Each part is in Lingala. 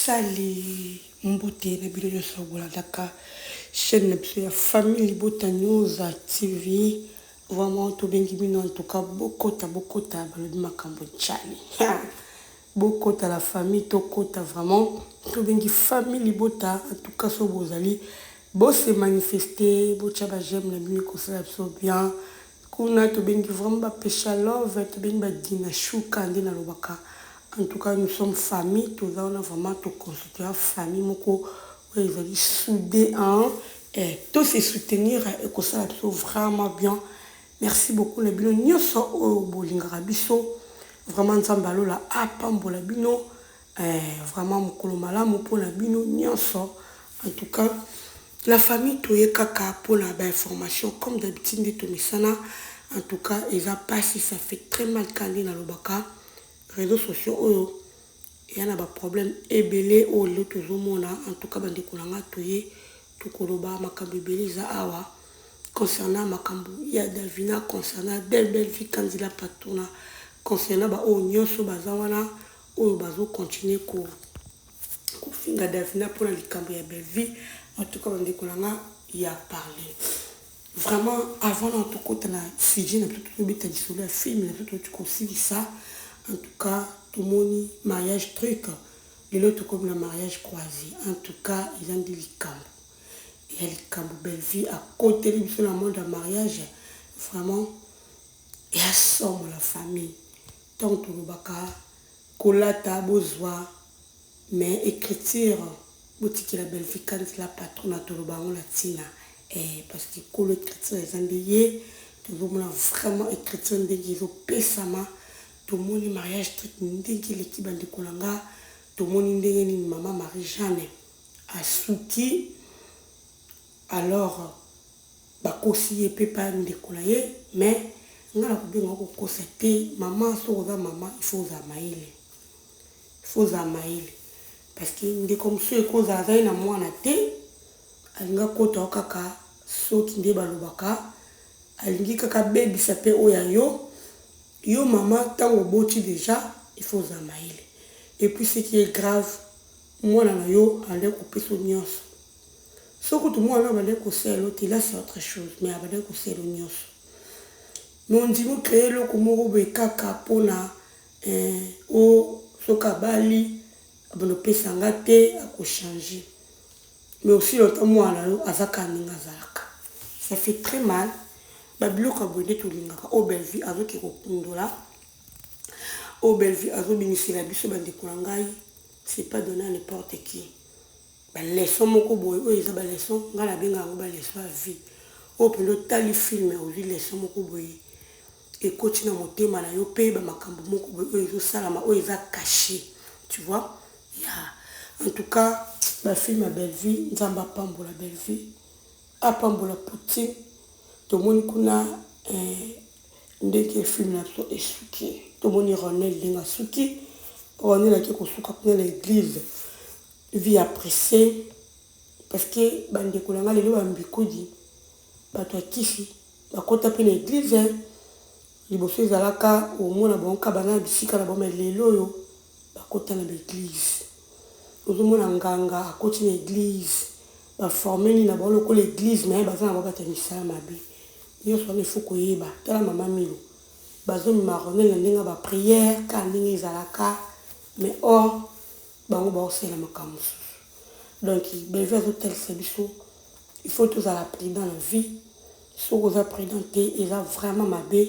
Sali mbote na bino nyonso bolandaka chaîne na biso ya famille libota news TV. Vraiment tobengi bino, en tout cas bokota, bokota, balobi makambo jali. Bokota la famille, tokota vraiment. Tobengi famille libota, en tout cas so bozali bose manifester, botya ba j'aime na bino, ekosala biso bien. Kuna tobengi vraiment bapesha love, tobengi badina shuka nde nalobaka. En tout cas nous sommes famille, toza wana vraiment, toconstituer famille moko oyo ezali soudé en to se soutenir, ekosala biso vraiment bien. Merci beaucoup na bino nyonso oyo bolingaka biso. Vraiment Nzambe alola apambola bino. Vraiment mokolo malamu mpona bino nyonso. En tout cas la famille, toye kaka mpona bainformation comme d'habitude nde tomisana. En tout cas eza mpasi, ça fait très mal. Ka nde nalobaka, réseaux sociaux oyo eya na baproblème ebele oyo lelo tozomona. En tout cas bandeko na nga, toye tokoloba makambo ebele eza awa concernant makambo ya Davina, concernant Bellevue Kandila Patona, concernant baoyo nyonso baza wana oyo bazocontinue kofinga Davina mpona likambo ya Bellevue. En tout cas bandeko na nga, ya parler vraiment avant na tokota na sujet na biso, tozobeta lisolo ya film na biso toti kosilisa. En tout cas tomoni mariage truc, lelo tokomi na mariage croisé. En tout cas eza nde likambo ya likambo. Bellevue akoteli biso na monde ya mariage, vraiment ya somo. La famille, ntango tolobaka kolata bozwa, mais écriture botikela Bellevue Kandila patron na toloba yango na ntina parce que kolo écriture eza nde ye. Tozomona vraiment écriture ndenge ezopesama. Tomoni mariage truc ndenge eleki. Bandeko na nga, tomoni ndenge nini mama Marie Jeanne asuki. Alors bakosi ye mpe pa ndeko na ye, mais nga na kobenga kokosa te. Mama, soki oza mama, il faut ozala mayele, il faut ozala mayele, parce que ndeko mosusu ekozala azali na mwana te, alingi akota kaka soki nde balobaka, alingi kaka bebisa mpe oyo ya yo. Yo mama, ntango oboti déjà, il faut ozala mayele. Et puis ce qui est grave, mwana na yo andeki kopesa nyonso. Soki kutu mwana abandaki kosala te, là c'est autre chose, mais abandaki kosala nyonso, mais ondimi ocréer eloko moko boye kaka mpona o soki abali abanda opesa nga te, akochange. Mais aussi longtemps mwana na yo aza kaka ndenge azalaka, ça fait très mal. Babiloko ya boye nde tolingaka oyo Bellevue azoki kokundola, oyo Bellevue azobimisela biso. Bandeko na ngai, c'est pas donné à n'importe qui. Baleçon moko boye oyo eza baleçon, ngai nabenga yango baleçon ya vie. Oyo mpenza otali film, ozwi leçon moko boye ekoti na motema na yo, mpe bamakambo moko boye oyo ezosalama oyo eza caché, tu vois ya. En tout cas bafilm ya Bellevue, Nzambe apambola Bellevue, apambola Poutine. Tomoni kuna ndenge film na biso esuki. Tomoni Ronel ndenge asuki. Ronel ake kosuka kuna na église, vie ya pressé, parce que bandeko na nga, lelo bambikudi, bato ya kisi bakota mpe na église. Liboso ezalaka omona bango kaka baza na bisika na bango, mais lelo oyo bakota na baéglise. Ozomona nganga akoti na église, baforme nini na bango lokola église, mais baza na bango bato ya misala mabe nyonso wana. Ifo koyeba. Tala mama Milo, bazomema Ronel na ndenge ya baprière kaka ndenge ezalaka, mais or bango baosala makambo mosusu. Donc Bellevue azotalisa biso, il faut tozala prudent na vie. Soki oza prudent te, eza vraiment mabe.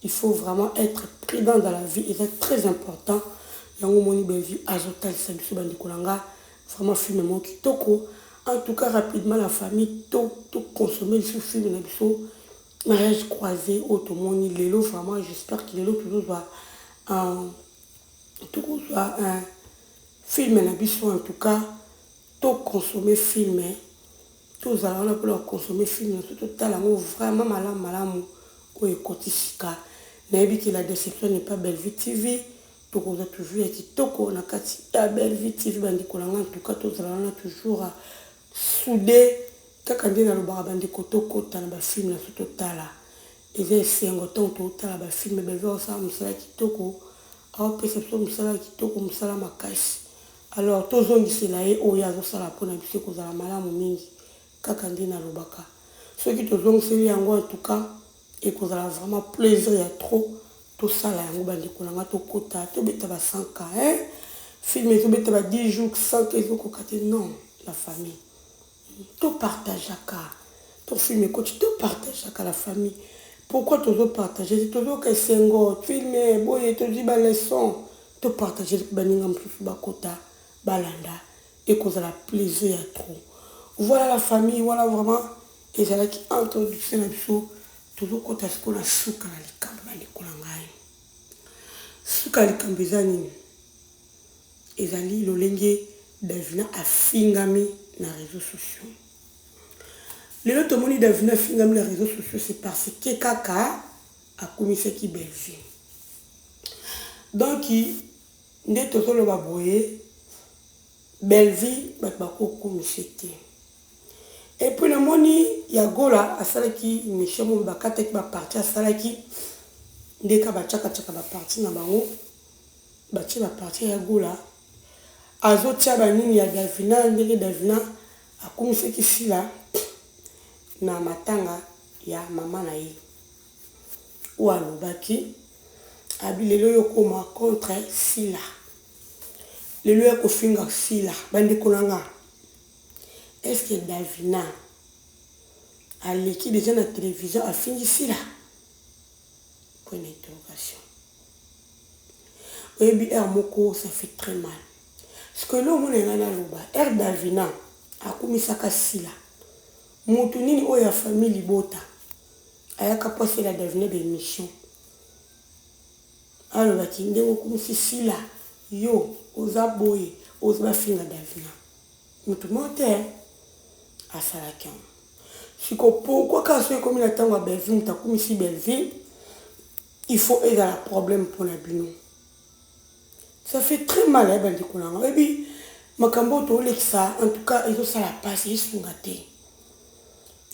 Il faut vraiment être prudent dans la vie, eza très important. Yango omoni Bellevue azotalisa biso. Bandeko na nga, vraiment film moko kitoko. En tout cas rapidement la famille, toconsommer lisusu film na biso mariage croisé oyo tomoni lelo. Vraiment j'espère que lelo tokozwa un film na biso. En tout cas toconsommer film, tozala wana mpona koconsommer film na biso, totala yango vraiment malamu malamu. Oyo ekoti sika, nayebi ke la déception n'est pas Bellevue TV. Tokozwa toujours ya kitoko na kati ya Bellevue TV. Bandeko na nga, en tout cas tozala wana toujours soudé kaka nde nalobaka. Bandeko, tokota na bafilm na biso, totala, eza esengo ntango totala bafilm. Bellevue akosala mosala kitoko, aopesa biso mosala kitoko, mosala makasi. Alors tozongisela ye oyo azosala mpo na biso, ekozala malamu mingi. Kaka nde nalobaka, soki tozongiseli yango, en tout cas ekozala vraiment plaisir ya trop. Tosala yango, bandeko na nga, tokota tobeta ba 100 K, hein? Film ezobeta ba 10 jours, 100 K ezokoka te. Non, la famille, topartageaka to film ekoti, topartageaka, la famille. Pourquoi tozopartage te? Tozoyoka esengo, film boye, tozwi baleçon, topartage mpe baninga mosusu bakota balanda, ekozala plaisir ya trop. Voilà, la famille, wana vraiment ezalaki introduction na biso. Tozokɔta sikoyo na suka na likambo, bandeko na ngai. Suka ya likambo eza nini? Ezali lolenge Davina afingami na réseaux sociaux. Lelo tomoni Davina afingami na réseaux sociaux, c'est parce que kaka akumisaki Bellevue. Donc nde tozoloba boye, Bellevue bato bakokumisa te. Et puis namoni ya Gola asalaki émission moko, bakataki baparties, asalaki ndeka batiakatiaka baparties na bango, batie baparties ya Gola, azotia banini ya Davina, ndenge Davina akumisaki Sila na matanga ya mama na ye, oyo alobaki abi lelo oyo okóma contre Sila, lelo ya kofinga Sila. Bandeko na nga, est ce que Davina aleki déjà na télévision afingi Sila? Point d'interrogation. Oyebi, heure moko ça fait très mal, parce que eloko omona ngai naloba, heure Davina akumisaka Sila, motu nini oyo ya famille libota ayaka mpo asala Davina baémission, alobaki ndenge okumisi Sila, yo oza boye, oza bafinga Davina? Motu moko te asalaki yango. Siko pourquoi kaka soki ekomi na ntango ya Belleville, moto akumisi Belleville, il faut ezala problème mpona bino? Ça fait très mal ya bandeko na nga. Oyebi makambo oyo toolekisa, en tout cas ezosala mpasi, esunga te,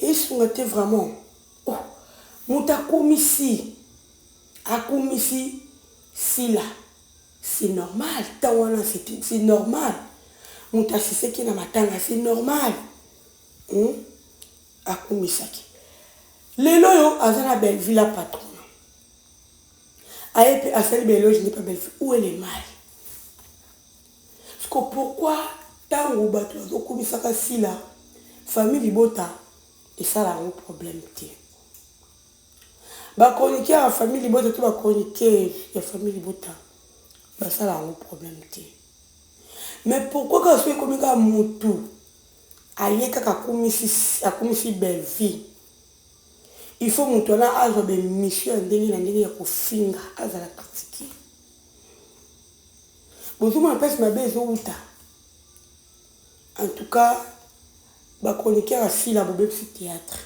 esunga te vraiment. Oh, moto akomisi Sila, c'est normal. Ntango wana c'est normal, moto asiseki na matanga, c'est normal, Akumisaki. Lelo oyo aza na Belleville, la patrona aye mpe asali baéloge nde pa Belleville. Où est le mal? Parce que pourquoi ntango bato bazokumisaka Sila, famille libota esala yango problème te? Bachroniqueur ya famille libota to bachroniqueur ya famille libota basala yango problème te. Mais pourquoi kaka soki ekomi kaka motu aye kaka akumisi Belleville, il faut moto wana azwa baémission ya ndenge na ndenge ya kofinga, azala critiqué? Bozomona mpasi mabe ezowuta. En tout cas, bachroniqueur ya Sila, bobebisi théâtre,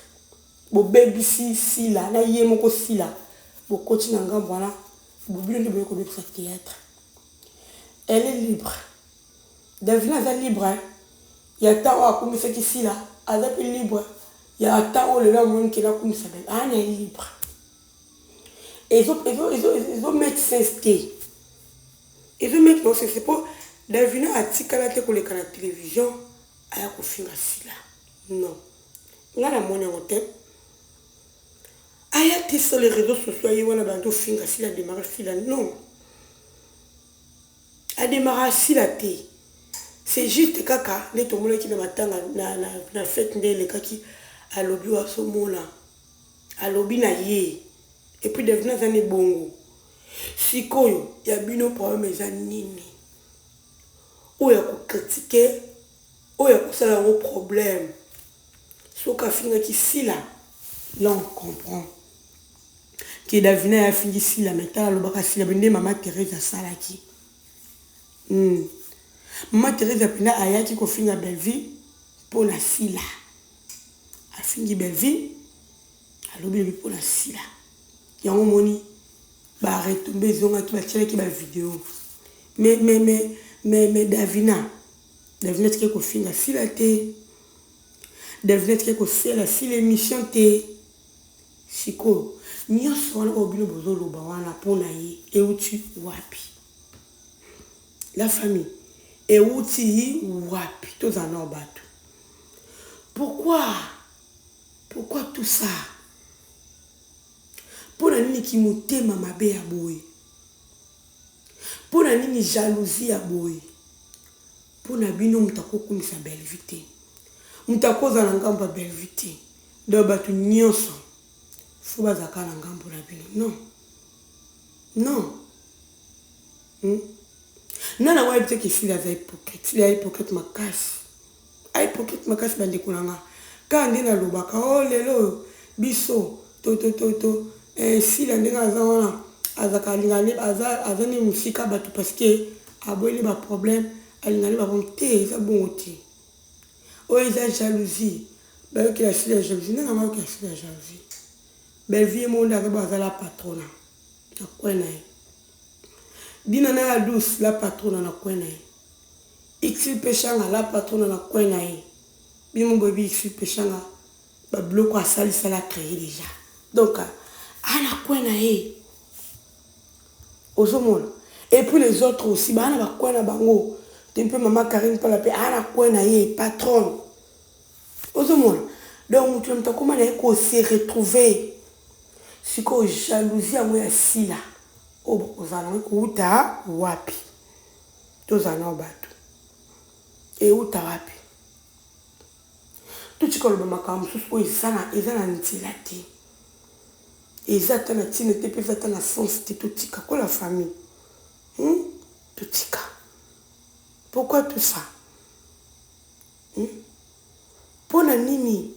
bobebisi Sila na ye moko. Sila bokoti na ngambo wana, bobino nde boye kobebisa théâtre. Elle est libre, Davina aza libre ya ntango oyo akumisaki Sila, aza mpe libre ya ntango oyo lelo amoni kende akumisa Belle. Aa na ye libre, ezomettre sens te, ezomettre no sens mpo Davina atikala te koleka na télévision aya kofinga Sila. Non, nga namoni yango te. Aya te sur les réseaux sociaux, aye wana bando ofinga Sila, adémarre Sila. Non, adémarre Sila te. C'est juste kaka nde tomonaki na matanga na fête nde elekaki, alobi oyo azomona, alobi na ye. Et puis Davina aza na ebongo. Sikoyo ya bino problème eza nini? Oyo ya kocritiquer, oyo ya kosala yango problème? Soki afingaki Sila, là on comprend que Davina ya afingi Sila. Mais tala, alobaka Sila nde mama Thérèse asalaki. Mama Thérèse mpenza ayaki kofinga Belleville mpo na Sila. Afingi Belleville, alobi lobi mpo na Sila. Yango moni baretombe ezongaki, batielaki bavidéo. Mais Davina atikaki kofinga Sila te, Davina atikaki kosala Sila émission te. Sikoyo nyonso wana oyo bino bozoloba wana mpo na ye euti wapi? La famille, Ewuti wapi? Tozala nao batu. Pourquoi? Pourquoi tout ça? Pona nini kimotema mabe ya boye? Pona nini jalousie ya boye? Pona bino moto akokumisa Bellevue te. Moto akozala na ngambo ya Bellevue te. Donc bato nyonso faut bazala kaka na ngambo na bino. Non. Non. Hmm? Nani yango ayebi te ke Sila aza hypocrite? Sila hypocrite makasi. A hypocrite makasi bandeko na nga. Kaka nde nalobaka oh lelo oyo biso to to to to eh, Sila ndenge aza wana azaka alinga ne aza aza ne mosika bato parce que aboyi ne ba problème alinga ne ba problème te eza bongo te. Oyo eza jalousie. Bayokela Sila jalousie. Nani yango ayokela Sila jalousie? Bellevue ye moko nde aza bo aza la patrona na coin na ye. Dina na ya douce la patrona na coin na ye. Ursule Peshanga la patrona na coin na ye. Bino moko boyebi Ursule Peshanga ba biloko asali sala créer déjà. Donc a na coin na ye. Ozomona. Et puis les autres aussi ba na ba coin na bango. Te mpe mama Karine Pala pe a na coin na ye patronne. Ozomona. Donc mutu na mutu akoma na ye ko se retrouver. Sikoyo jalousie yango ya Sila oyo bokozala nango ekowuta wapi? Tozala nao batu. Ewuta wapi? Totika koloba makambo mosusu oyo eza na eza na nzela te. Eza ata na ntina te mpe eza ata na sens te. Totika ko la famille. Hmm? Totika. Pourquoi tout ça? Hmm? Pona nini?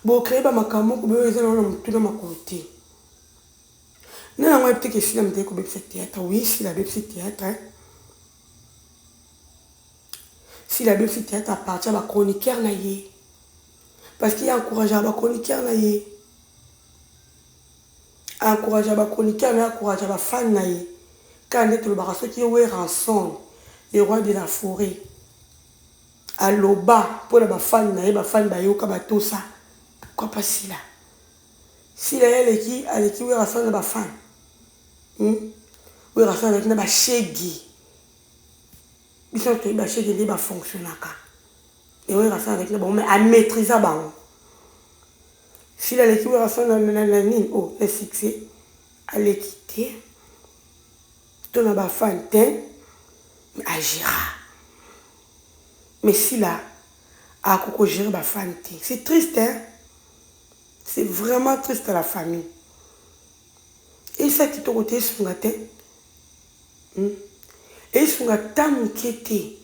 Bo créer ba makambo moko boye eza na mutu na makolo te. Nani yango ayebi te ke Sila moto aye kobebisa théâtre? Oui, Sila abebisi théâtre. Hein? Sila abebisi théâtre à partir ya ba chroniqueur na ye. Parce qu'il encourageaka ba chroniqueur na ye. Encourageaka ba chroniqueur na ye, encourageaka ba fan na ye. Kaka nde tolobaka soki Werrason, le roi de la forêt. Aloba pona ba fan na ye ba fan bayoka ba tosa pourquoi pas sila sila ye aleki aleki werrason na ba fan hum werrason azalaki na ba shege biso nionso toyebi ba shege nde ba fonctionnaka mais werrason azalaki na bango mais a maitrisa bango sila aleki werrason na, na, na nini oh na succès aleki te to na ba fan te mais agira Mais Sila ako ko gerer ba fan te. C'est triste hein. C'est vraiment triste à la famille. Esa kitoko te esunga te. Esunga ta muke te.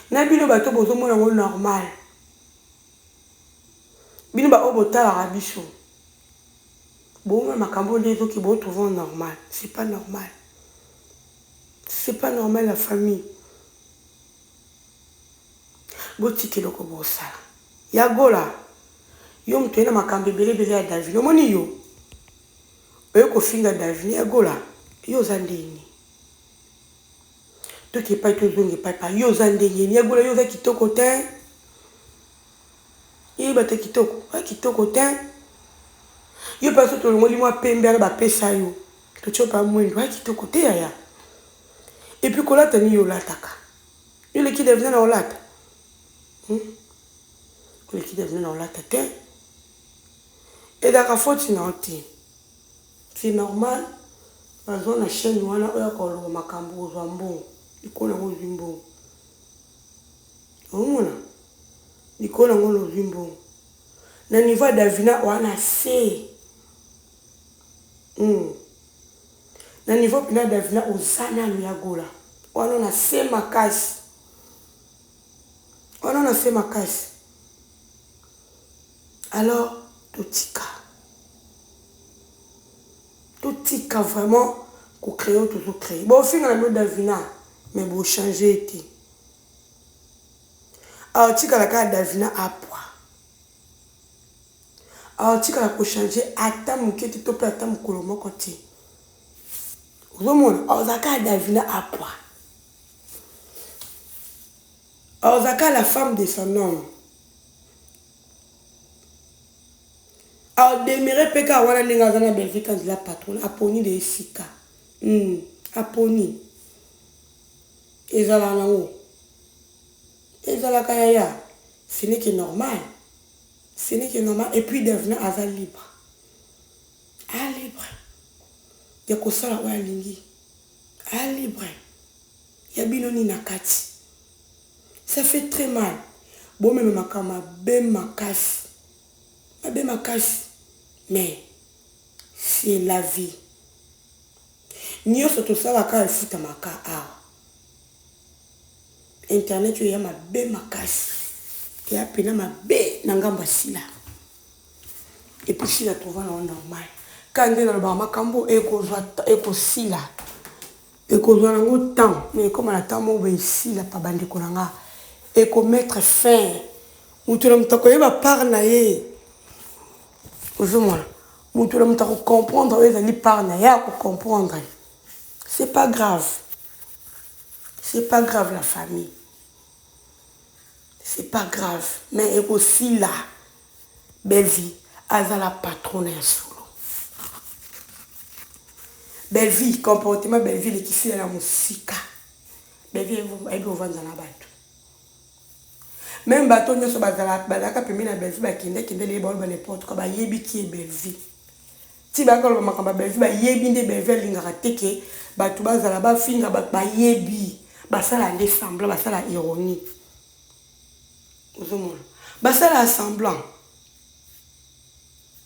Na bino bato bozomona ngo normal. Bino ba oyo botalaka biso. Bomona makambo nde ezoki bo trouver normal. C'est pas normal. C'est pas normal la famille. Botika eloko bosala. Ya Gola, yo moto oye na makambo ebele ebele ya Davina. Omoni yo? Oye kofinga Davina. Ya Gola, yo oza ndenge. Toki epai tozonga epai pa. Yo oza ndenge. Ya Gola, yo oza kitoko te. Yeba te kitoko. Oza kitoko te. Yo mpe soki tolongoli mwa pembe wana bapesa yo. Totie pa mwindu ayi kitoko te yaya. Et puis kolata nini olataka? Yo oleki Davina na olata? Hum? Oleki Davina na olata te. Ezalaka faute na yo te. C'est normal bazwa na chaîne wana oyo akoloba makambo ozwa mbongo. Likolo nango ozwi mbongo. Omona? Likolo nango ozwi mbongo. Na niveau ya Davina wana se. Hum na niveau pena Davina oza nanu ya Gola wana na se makasi wana na se makasi alors totika totika vraiment ko créer oyo tozo créer bofinga na bino Davina mais bo changer ye te aotikala kaka Davina apua Akotikala ko changer ata muke te to pe ata mukolo moko te. Ozomona akozala kaka Davina apua. Akozala kaka la femme de son homme. Akodemere pe kaka wana ndenge aza na Bellevue Kandy la patronne aponi de esika. Aponi. Ezalaka nango. Ezalaka yaya. Ce n'est que normal. Ce n'est que normal. Et puis Davina aza libre. A libre. Ya kosala oyo alingi. A libre. Ya bino nini na kati. Ça fait très mal. Bomema makambo mabe makasi. Mabe makasi. Mais c'est la vie. Nionso tosalaka efutamaka awa. Internet oyo eya mabe makasi. Eya pena mabe na ngambo ya Sila. Et puis Sila trouva nango normal. Kaka nde nalobaka makambo ekozwa ekosila. Ekozwa nango temps mais ekoma na temps moko boye esila pa bandeko na nga. Eko mettre fin. Moto na moto akoyeba part na ye. Ozomona? Moto na moto ako comprendre oyo ezali part na ye ako comprendre. C'est pas grave. C'est pas grave la famille. C'est pas grave mais ekosila. Bellevue aza la patrona ya solo. Bellevue comportement Bellevue eleki sila na mosika. Bellevue ayebi kovanda na bato. Meme bato nyonso bazalaka pembeni na Bellevue bakende kende leye baloba n'importe quoi bayebi qui est Bellevue. Ti bayaka koloba makambo ya Bellevue bayebi nde Bellevue alingaka te ke bato bazala bafinga bato bayebi basala nde semblant basala ironie. Ozomona basala semblant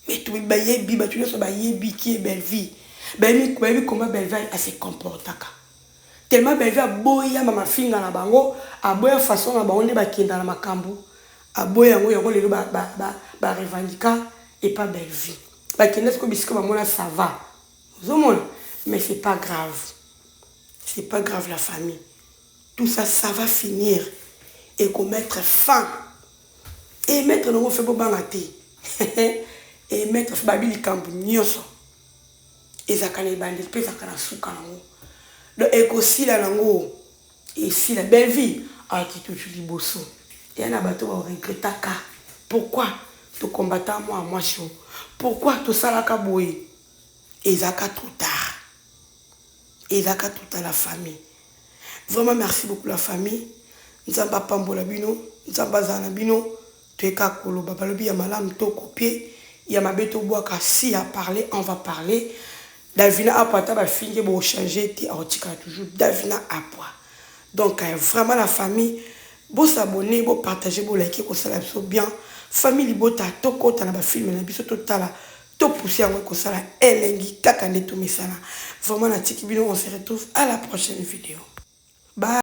mais bayebi bato nyonso bayebi qui est Bellevue. Bayebi comment Bellevue a se comportaka. Tellement Bellevue aboya ma mafinga na bango, aboya façon na bango nde bakenda na makambo, aboya yango yango lelo ba ba ba, ba revendiqua epa Bellevue. Bakenda sikoyo bisika bamona ça va. Ozomona? Mais c'est pas grave. C'est pas grave la famille. Tout ça ça va finir et ko mettre fin. Et mettre nango fin bobanga te. Et mettre fin babi likambo nyonso. Ezalaka na ebandeli mpe ezalaka na suka nango. Donc ekosila nango esila. Bellevue ayaki toujours liboso. Eya na bato ba regrettaka. Pourquoi to combatta mwa mwasi oyo? Pourquoi tosalaka boye? Ezalaka trop tard. Ezalaka trop tard la famille. Vraiment merci beaucoup la famille. Nzambe apambola bino, Nzambe azala na bino. Toyeka koloba balobi ya malamu to copier, ya mabe tobwaka. Si ya parler, on va parler. Davina Apwa ata bafingi bo changer te, akotikala toujours Davina Apwa. Donc vraiment la famille, bo s'abonner, bo partager, bo liker, kosala biso bien. Famille libota tokota na ba film na biso totala, to pousser yango ekosala elengi kaka nde tomesana. Vraiment natiki bino, on se retrouve à la prochaine vidéo. Bye.